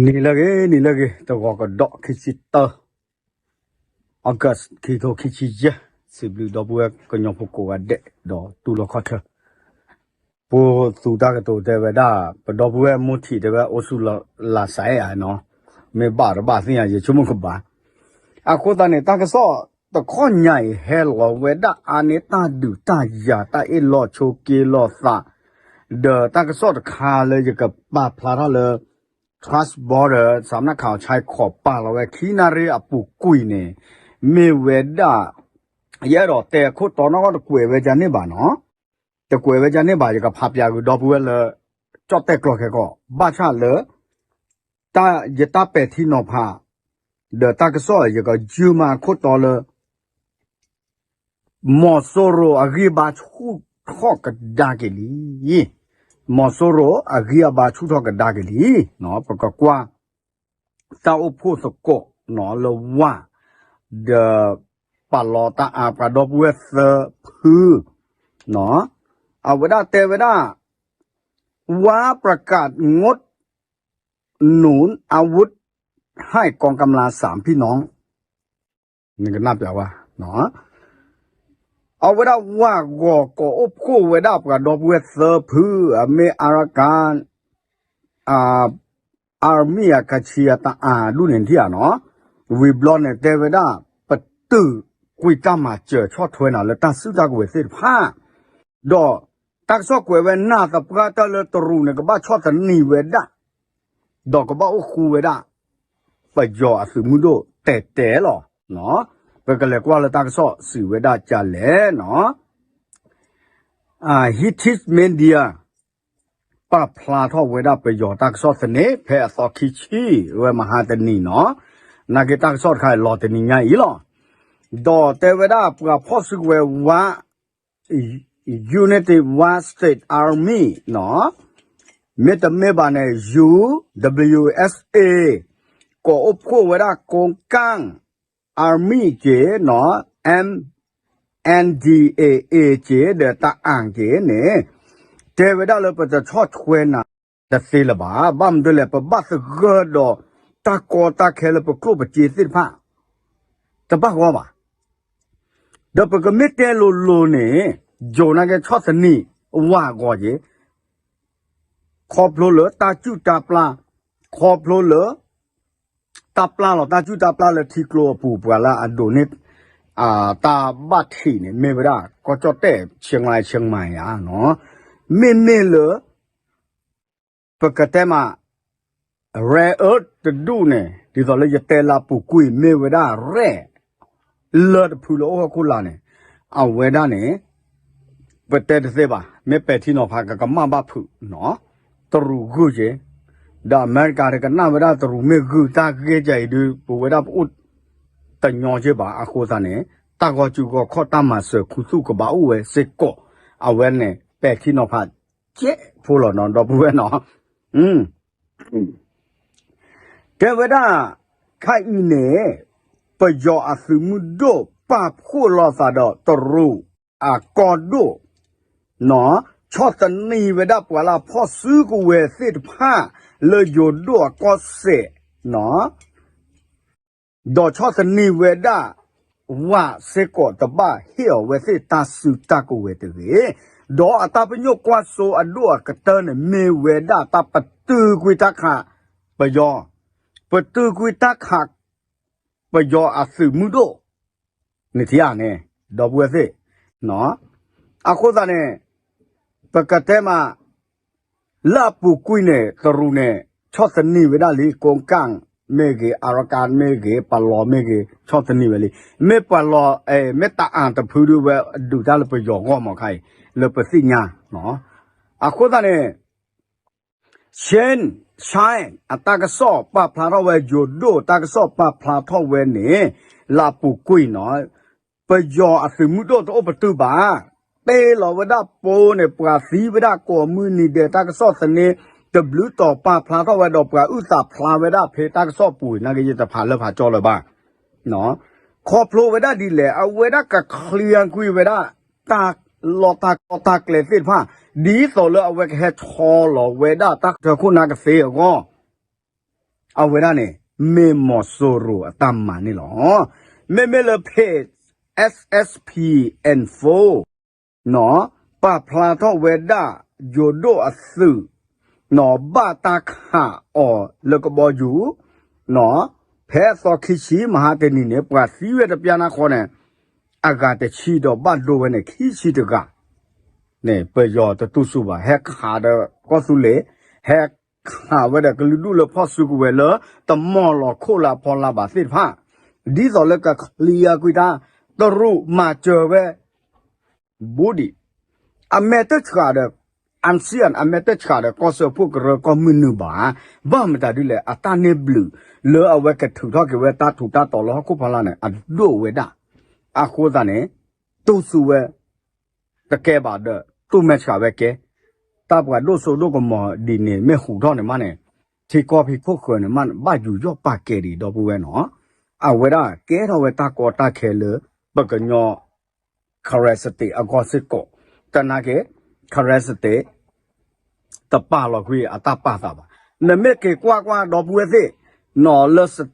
နံၤလၢအဂ့ၤ နံၤလၢအဂ့ၤ တဂီၤကဒီး ခံဆံတၢ August ခံထိခံဆံယဲၢ်, စံးဘျုးဒီပုၢ်ဝဲၢ်ကညီဖိကိးဂၤဒဲး ဒီးတူၢ်လိာ်ခီၣ်ထၢၣ် ပှၤသူတၢ်ကတိၤတဲဝဲဒၣ် ပဒီပုၢ်ဝဲၢ်မိၢ်ထံးတဲဝဲ အိၣ်ဆူၣ်လီၤလးစဲဧါနီၤ, မ့ၢ်ဘၣ်တဘၣ်သ့ၣ်ညါ ယဆိကမိၣ်ကဘၣ်. အဃိသတးန့ၣ် တၢ်ကစီၣ်တခီညါအံၤ ဟဲလီၤဝဲဒၣ်အါန့ၢ်တၢ်ဒုးတၢ်ယၤ တၢ်အ့ၣ်လိာ်ဆိးက့လိာ်သး ဒီးတၢ်ကစီၣ်တခါလၢယကပာ်ဖျါထီၣ်လၢ Trust Border စးမနၣ်ခးအီၤဆဲးခိးပာ်လီၤဝဲ ခံနၣ်ရံၣ်အပူၤကွံာ်န့ၣ် မ့ၢ်ဝဲဒၣ် ယအဲၣ်ဒိးတဲအခိၣ်တီနီၢ်ကီၢ် တကွဲးဝဲဒၣ်န့ၣ်ဘၣ်နီၤ, တကွဲးဝဲဒၣ်န့ၣ်ဘၣ် ယကဖးပၠးကွံာ်ဒီပုၢ်ဝဲၢ်လၢ ကၠီၣ်တဲၣ်ကျီခဲကီၢ် ဘၣ်ဆၣ်လၢ တၢ်ယတၢ်ပဲာ်ထံနီၤဖး ဒီးတၢ်ကစီၣ် ယကယုၢ်မးအခိၣ်တီလၢ မီၤစိရိၤအဂံၢ်အဘါဆူၣ်ထီၣ်ကဒါက့ၤလံ. မီၤစိရိၤအဂံၢ်အဘါဆူၣ်ထီၣ်ကဒါက့ၤလံ. ပကကွၢ် တၢ်အိၣ်ဖှိၣ်သကိးလၢဝၣ် ဒီးပာ်လီၤတၢ်အါပှၤဒီပုၢ်ဝဲၢ်သၢဖု အဝဲဒၣ်တဲဝဲဒၣ် ဝါပြကၣ်ငိုတ် နုၢ်အဝုတ် ဟဲၣ်ကီကမျၢၢ်စၢ်ဖံနီၤ နကနၢ်ပၠးဝဲ အဝဲဒၣ်ဝၣ်ဂီၤကိးအိၣ်ဖှိၣ်ဝဲဒၣ်ပှၤဒီပုၢ်ဝဲၢ်သၢဖု အမ့ၢ်အရကၣ် အမံၤအကဆံးအတအၣ်ဒူၣ်န့ၣ်ထံၣ်ဧါနီၤ, ဝံၤဘျီန့ၣ်တဲဝဲဒၣ် ပတုာ်ကွံာ်တၢ်မၤစၢၤဆီၣ်ထွဲနၤလၢတၢ်စုတၢ်ကဝဲၤသ့ၣ်တဖၣ်, ဒီးတၢ်ကစီၣ်ကွဲးဝဲနၢ်သပှၢ်တၢၢ်လၢတရူးန့ၣ် ကဘၣ်ဆီၣ်သနံးဝဲဒၣ် ဒီးကဘၣ်အိၣ်ဃူဝဲဒၣ် ပယီၤအသုးမုၢ်ဒိၣ်တဲာ်တဲာ်လီၤ. ပကလဲၤကွၢ်လၢတၢ်ကစီၣ်စံးဝဲဒၣ်ကလဲၣ်နီၤ Hittite Media ပာ်ဖျါထီၣ်ဝဲဒၣ်ပယီၤတၢ်ကစီၣ်သန့ ဖဲအသီခံဆံ ဝဲမဟါတနံၤနီၤ, နာ်က့တၢ်ကစီၣ်တခါလီၤတနံၤညါအံၤလီၤ. ဒီးတဲဝဲဒၣ်ပှၤဖီၣ်စုကဝဲၤဝါ Unity Wa State Army နီၤ, မ့တမ့ၢ်ဘၣ်န့ၣ် ယူ ဒဘလယူ အ့စ့ ကိးအိၣ်ဖှိၣ်ဝဲဒၣ် ကိကၣ် Army က့နီၤ, အမ် အန် ဒီ အ့ အ့ က့ ဒီးတအၣ်က့န့ၣ် တဲဝဲဒၣ်လၢပတဆီၣ်ထွဲနၤတသ့လၢၤဘၣ်. ဘၣ်မနုၤလဲၣ် ပဘၣ်သဂၢၢ်ဒီးတၢ်ကီတၢ်ခဲလၢပကျိၣ်ပစ့သ့ၣ်တဖၣ် တဘၣ်ဂီၢ်ဘၣ်. ဒီးပကမ့ၢ်တဲလိၤလိၤန့ၣ် ယိၤနာ်က့ဆီၣ်သနံး ဝၣ်ဂီၤက့ ခီဖျိလၢတၢ်စုၣ်တၢ်ပျၢ်, ခီဖျိလၢ တၢ်ပျၢ်လီၤတၢ်စုၣ်တၢ်ပျၢ်လၢထံကျိအပူၤ ပှၤလၢအဒိးန့ၢ် တၢ်ဘၣ်ထံးန့ၣ် မ့ၢ်ဝဲဒၣ် ကီၢ်ကၠီၣ်တဲၣ် ဆ့ၣ်မါ ဆ့ၣ်မါယါနီၤ, မ့မ့ၢ်လၢ ပကတဲမး rare earth တဒူၣ်န့ၣ် ဒ်သိးလၢယတဲလၢအပူၤကွံာ် မ့ၢ်ဝဲဒၣ် rare လၢတဖုလၢအိၣ်ဟီၣ်ခိၣ်လာ်န့ၣ် အဝဲဒၣ်န့ၣ် ပတဲတသ့ဘၣ် မ့ၢ်ပဲာ်ထံနီၤဖးကကမၣ်ဘၣ်ဖုးနီၤ, တရူးဂုာ်က့ၤ, ဒီးအမဲရကၤတကနၣ်ဝဲဒၣ်တရူးမ့ၢ်ဂုာ်တၢ်ဂ့ၢ်ကဲအံၤဒုး ပဝဲဒၣ်ပအိၣ်တညီက့ၤဘၣ် အဃိသတးန့ၣ် တၢ်ဂီၤစုဂီၤခီၣ်တၢ်မၤစၢၤခူသူၣ်ကဘၣ်အိၣ်ဝဲစ့ၢ်ကီး, အဝဲန့ၣ် ပဲာ်ထံနီၤဖး ကဲဖိလီၤနီၤ ဒီပုၢ်ဝဲၢ်နီၤ, တဲဝဲဒၣ် ခဲအံၤန့ၣ် ပယီၤအသုးမုၢ်ဒိၣ်ပာ်ဖှိၣ်လိာ်သးဒီးတရူးအကီၢ်ဒိၣ်နီၤ, ဆီၣ်သနံးဝဲဒၣ်ပှၤလၢအဖီၣ်စုကဝဲၤသ့ၣ်တဖၣ် လၢယိၤဒိၣ်အကီၢ်စဲၣ်နီၤ ဒီးဆီၣ်သနံးဝဲဒၣ် ဝၣ်စ့ၢ်ကီးတဘၣ်ဟ့ၣ်အီၤဝဲသ့ၣ်တၢ်စုတၢ်ကဝဲၤတဂ့ၤ, ဒီးအတၢ်ပညိၣ်ကွၢ်စိအဒိၣ်အကတၢၢ်န့ၣ် မ့ၢ်ဝဲဒၣ်တၢ်ပတုာ်ကွံာ်တၢ်ခးပယီၤ, ပတုာ်ကွံာ်တၢ်ခး ပယီၤအသုးမုၢ်ဒိၣ် နထံၣ်ဧါန့ၣ် ဒီပုၢ်ဝဲၢ်သ့ၣ်, အဃိသတးန့ၣ် ပကတဲမး လၢအပူၤကွံာ်န့ၣ် တရူးန့ၣ် ဆီၣ်သနံးဝဲဒၣ်လံ ကိကၣ်မ့ၢ်ဂ့ၤ အရကၣ်မ့ၢ်ဂ့ၤ ပလီၤမ့ၢ်ဂ့ၤ ဆီၣ်သနံးဝဲလံ, မ့ၢ်ပလီၤ မ့ၢ်တအၣ်တဖုဒုးဝဲဒုးတၢ်လၢပယီၤဂီၢ်မးခါအံၤ လၢပသ့ၣ်ညါ, အဃိသတးန့ၣ် Chen Chai အတၢ်ကစီၣ်ပာ်ဖျါထီၣ်ဝဲ ယိၤဒိၣ်တၢ်ကစီၣ်ပာ်ဖျါထီၣ်ဝဲန့ၣ် လၢအပူၤကွံာ်နီၤ, ပယီၤအသုးမုၢ်ဒိၣ်တအိၣ်ပတုာ်ဘၣ်, တ့လီၤဝဲဒၣ်ပိန့ၣ် ပှၤသံဝဲဒၣ်ကိးမုၢ်နံၤဒဲး တၢ်ကစီၣ်သန့ တဘျုးတီၤပာ်ဖျါထီၣ်ဝဲဒီး ပှၤအုၣ်သးဖျါဝဲဒၣ်ဖဲတၢ်ကစီၣ်ပူၤ နာ်က့ယတဖးလၢဖးကၠီလၢၤဘၣ် ခီဖျိဝဲဒၣ်ဒ်လဲၣ် အဝဲဒၣ်က clear ကွံာ်ဝဲဒၣ် တၢ်လီၢ်တၢ်ကီတၢ်ကျဲသ့ၣ်တဖၣ် ဒ်သိးလၢအဝဲကဟဲဆီလီၤဝဲဒၣ်တၢ်ထၢခိၣ်နၢ်ကသ့အဂီၢ်, အဝဲဒၣ်န့ၣ် မ့ၢ်မီၤစိရိၤအတၢ်မၤန့ၣ်လီၤ. မ့မ့ၢ်လၢ page S S P info နီၤ ပာ်ဖျါထီၣ်ဝဲဒၣ် ယိၤဒိၣ်အသုး နီၤ ဘၣ်တၢ်ခးအီၤလၢကဘီယူၤ နီၤ ဖဲအသီခံဆံမဟါတနံၤန့ၣ် ပှၤသံဝဲတပျၢ်နၢ်ဃီန့ၣ် အဂၤတဆံဒီးဘၣ်ဒိဝဲန့ၣ်ခံဆံတဂၤ န့ၣ် ပယီၤတတူၢ်ဆူၣ်ဘၣ် ဟဲခးဒီးကီၢ်သူလ့ၤ ဟဲခးဝဲဒီးကလုာ်ဒူၣ်လၢဖီၣ်စုကဝဲၤလၢ တမီၢ်လီၤခိၣ်လၢအဖီလာ်ဘၣ်သ့ၣ်တဖၣ် ဒ်သိးလၢက clear ကွံာ်တၢ် တရူးမၤစၢၤဝဲ ဘူးဒံး အမဲာ်တဆှးဒီး ASEAN အမဲာ်တဆှးဒီးကီၢ်စၢဖှိၣ်ကရၢကီၢ်မုၢ်နုာ်ဘၣ်. ဘၣ်မတၤဒ်လဲၣ် အတၢ်န့ၢ်ဘျုးလၢအဝဲကထုးထီၣ်က့ၤဝဲတၢ်ထူးတၢ်တီၤလၢဟီၣ်ခိၣ်ဖီလာ်န့ၣ် အဒိၣ်ဝဲဒၣ်. အဃိသတးန့ၣ် တူၢ်စုဝဲ တကဲဘၣ်ဒီး တူၢ်မဲာ်ဆှးဝဲကဲ တၢ်ပှၤဒိၣ်စိဒိၣ်ကမီၤဒ်န့ၣ် မ့ၢ်ဟူးထီၣ်န့ၣ်မးန့ၣ် ထံကီၢ်ဖံးခိၣ်ဃၢၤန့ၣ်မး ဘၣ်ယူးယီၣ်ပာ်ကဲဒံးဒီပုၢ်ဝဲၢ်နီၤ. အဝဲဒၣ်ကဲထီၣ်ဝဲတၢ်ကီတၢ်ခဲလၢ ပကညီ Karen State အဂီၢ်စ့ၢ်ကီး တနာ်က့ Karen State တပာ်လီၤကွံာ်အတၢ်ပာ်သးဘၣ်. နမ့ၢ်က့ၤကွၢ်ကွၢ်ဒီပုၢ်ဝဲၢ်သ့ၣ် နီၤလၢ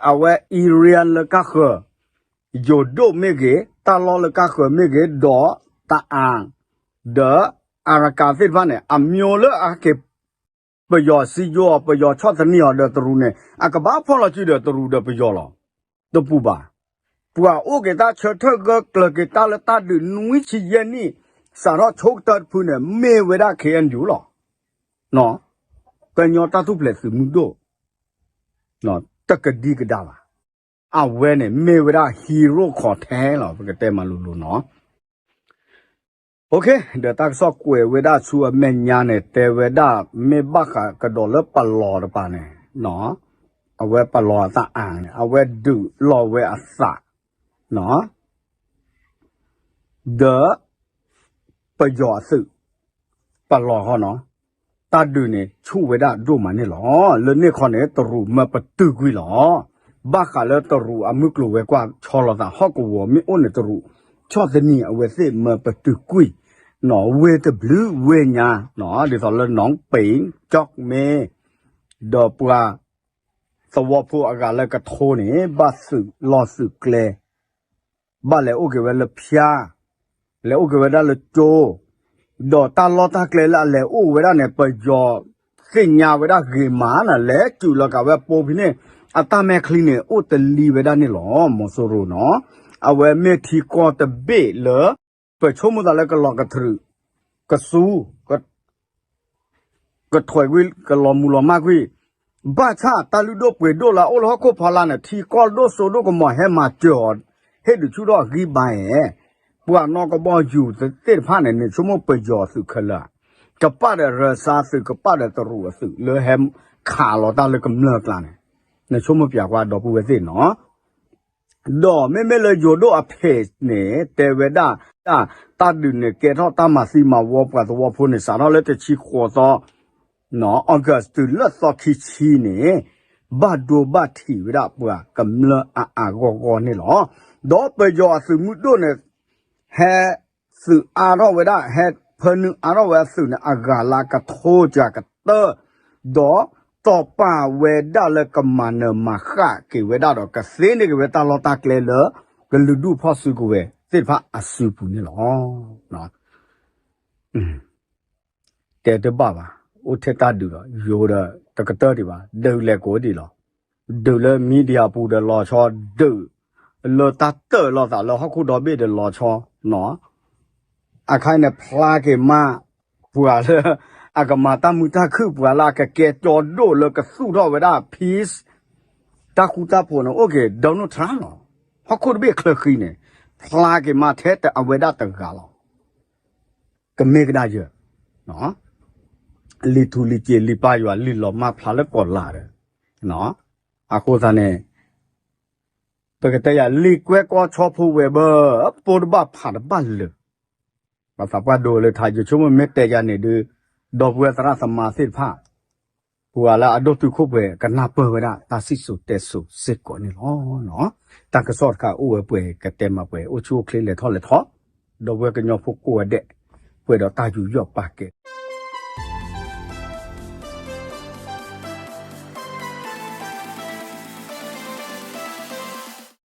အဝဲ Iran လၢကါဃၢၤ ယိၤဒိၣ်မ့ၢ်ဂ့ၤ တၢ်လီၢ်လၢကါဃၢၤမ့ၢ်ဂ့ၤ ဒီးတအၣ် ဒီး Arakan သ့ၣ်တဖၣ်န့ၣ် အမျိုးလၢအဟဲက့ၤ ပယီၤစံယိအီၤ ပယီၤဆီၣ်သနံးအီၤဒီးတရူးန့ၣ် အကဘၣ်ဖီၣ်လီၤစုဒီးတရူးဒီးပယီၤလီၤ. တပူၤဘၣ်. ပှၤအိၣ်က့ၤတၢ်ဆၢထၢၣ်ဂၢၢ်ကျၢၤက့ၤတၢ်လၢတၢ်ဒုးနွံဆံယဲၢ်နံၣ် စးထီၣ်ဆိကတၢၢ်တဖုန့ၣ် မ့ၢ်ဝဲဒၣ် K N U လီၤ. ကညီတၢ်ထူၣ်ဖျဲးသုးမုၢ်ဒိၣ် တကဒံကဒါဘၣ်. အဝဲန့ၣ်မ့ၢ်ဝဲဒၣ် hero ခီၣ်ထဲလီၤ ပကတဲမၤလိၤလိၤနီၤ. ဒီးတၢ်ကစီၣ်ကွဲးဝဲဒၣ်ဆူအမဲာ်ညါန့ၣ် တဲဝဲဒၣ် မ့ၢ်ဘၣ်ဃးကဒီးလၢပလီၢ်တပၤန့ၣ် အဝဲပလီၢ်အသးအါန့ၣ် အဝဲဒုးလီၤဝဲအသး ဒီး ပယီၤအသုး ပလီၢ်ဟီနီၤ တၢ်ဒုးန့ၣ် ဆူၣ်ဝဲဒၣ်ဒိၣ်မးန့ၣ်လီၤ. လၢန့ၣ်ခီန့ၣ် တရူးမၢပတုာ်ကွံာ်လီၤ. ဘၣ်ဃးလၢတရူးအမုၢ်ကျိၤဝဲၤကွာ် ဆီလီၤသးဟီၣ်ကဝီၤမ့ၢ်အိၣ်န့ၣ် တရူး ဆီၣ်သနံးအဝဲသ့ၣ်မၢပတုာ်ကွံာ် နီၤ ဝ့ၢ်တဘျုးဝ့ၢ်ညါ ဒ်သိးလၢနီၣ်ပ့ၤ ကၠီၣ်မဲ ဒီးပှၤ သဝီဖိအဂၤလၢကထိန့ၣ် ဘၣ်သုးလီၢ်သုးကျဲ ဘၣ်လဲၤအိၣ်က့ၤဝဲလၢဖၠါ လဲၤအိၣ်က့ၤဝဲဒၣ်လၢကၠိ ဒီးတၢ်လီၢ်တၢ်ကျဲလၢအလဲၤအိၣ်ဝဲဒၣ်န့ၣ် ပယီၤသ့ၣ်ညါဝဲဒၣ်ဂ့ၤမးန့ၣ် လဲၤစူးလီၤကးဝဲပိဖဲန့ၣ် အတၢ်မဲာ်ချံန့ၣ် အိၣ်တလံဝဲဒၣ်န့ၣ်လီၤ မီၤစိရိၤနီၤ အဝဲမ့ၢ်ထံကီၢ်တဘ့ၣ်လၢ ပဆိကမိၣ်သးလၢကလီၤကထြုး ကစူ ကထွဲးကွံာ် ကလီၤမူၤလီၤမၢ်ကွံာ် ဘၣ်ဆၣ်တၢ်လုၢ်ဒိၣ်ပှ့ၤဒိၣ်လၢအအိၣ်လၢဟီၣ်ခိၣ်ဖီလာ်န့ၣ် ထံကီၢ်ဒိၣ်စိဒိၣ်ကမီၤဟဲမၤစၢၤအီၤ ဟ့ၣ်ဒုးဆူၣ်ထီၣ်အဂံၢ်ဘါဧါ ပှၤနီၣ်ကဘီယူၤသ့ၣ်တဖၣ်န့ၣ် နဆိကမိၣ်ပယီၤအသုးခဲလၢာ် ကပာ်ဒီးရၢစါသုး ကပာ်ဒီးတရူးအသုးလၢဟဲခးလီၤတၢ်လၢကမျၢၢ်အကျါန့ၣ် နဆိကမိၣ်ပၠးကွၢ်ဒီပုၢ်ဝဲၢ်သ့ၣ်နီၤ ဒီးမ့မ့ၢ်လၢယိၤဒိၣ်အဖဲန့ၣ် တဲဝဲဒၣ် တၢ်ဒုးန့ၣ်ကဲထီၣ်တၢ်မၤသံမၤဝီပှၤသဝီဖိန့ၣ် စးထီၣ်လၢတဆံဃိးသီ August တုၤလၢသီခံဆံန့ၣ် ဘၣ်ဒိဘၣ်ထံးဝဲဒၣ်ပှၤကမျၢၢ်အါအါဂီၢ်ဂီၢ်န့ၣ်လီၤ. ဒီးပယီၤအသုးမုၢ်ဒိၣ်န့ၣ် ဟဲသုးအါထီၣ်ဝဲဒၣ် ဟဲဖၢနုာ်အါထီၣ်ဝဲအသုးန့ၣ် အဂၤလၢကထိကတၢၢ် ဒီးတီၢ်ပာ်ဝဲဒၣ်လၢကမၤနၢၤမၤဃၣ်က့ၤဝဲဒၣ်ဒီး ကသ့န့ၢ်က့ၤဝဲတၢ်လီၢ်တၢ်ကျဲလၢ ကလုာ်ဒူၣ်ဖီၣ်စုကဝဲၤသ့ၣ်တဖၣ်အစုပူၤန့ၣ်လီၤ. တဲတဘၣ်ဘၣ်, အိၣ်ထဲတၢ်ဒုးဒီး ယိၤဒီးတကတၢၢ်ဒံးဘၣ်, ဒုးလဲၤကိးဒံးလီၤ. ဒုးလၢ media ပူၤဒီးလီၤဆီ, ဒုးလၢတၢ်တၢၢ်လိာ်သးလၢဟီၣ်ခိၣ်ဒီဘ့ၣ်ဒီးလီၤဆီနီၤ. အခါအံၤန့ၣ် ဖျါက့ၤမး ပှၤလၢ အကမၤတၢ်မုာ်တၢ်ခုၣ် ပှၤလၢအကကဲကၠီဒိၣ်လၢကသူၣ်ထီၣ်ဝဲဒၣ် peace တၢ်ဃူတၢ်ဖိးန့ၣ် အိၣ်က့ၤ Donald Trump လီၤ. ဟီၣ်ခိၣ်တဘ့ၣ်ချၢဃံန့ၣ် ဖျါက့ၤမးထဲအဝဲဒၣ်တဂၤလီၤ. ကမ့ၢ်ကဒါယၢၤ လံာ်ထူလံာ်စ့ၤ လံာ်ပၢ်ယွၤ လံာ်လီၤမၢ်ဖျါလၢကီၢ်လာ်ဒီး အဃိသတးန့ၣ် ပကတဲယၤ လံာ်ကွဲကီၢ်ဆီဖိဝဲဘၢ ပိၢ်တဘၣ်ဖးတဘၣ်လၢာ်, ပှၤသးပှၢ်ဒိလၢထါ ယဆိကမိၣ်မ့ၢ်တဲယၤန့ၣ်ဒုး ဒီပုၢ်ဝဲၢ်သရၣ်သမါသ့ၣ်တဖၣ် ပှၤလၢအဒိၣ်တုာ်ခိၣ်ပှဲၤ ကနၢ်ပၢၢ်ဝဲဒၣ်တၢ်စံၣ်စိၤတဲစိၤစ့ၢ်ကီးန့ၣ်လီၤ. တၢ်ကစီၣ်တခါအိၣ်ဝဲပှဲၤ ကတဲမၤပှဲၤ အိၣ်ဆူၣ်အိၣ်ချ့လဲၤထီၣ်လဲၤထီၣ်, ဒီပုၢ်ဝဲၢ်ကညီဖိကိးဂၤဒဲး ပှဲၤဒီးတၢ်ယူးယီၣ်ပာ်ကဲ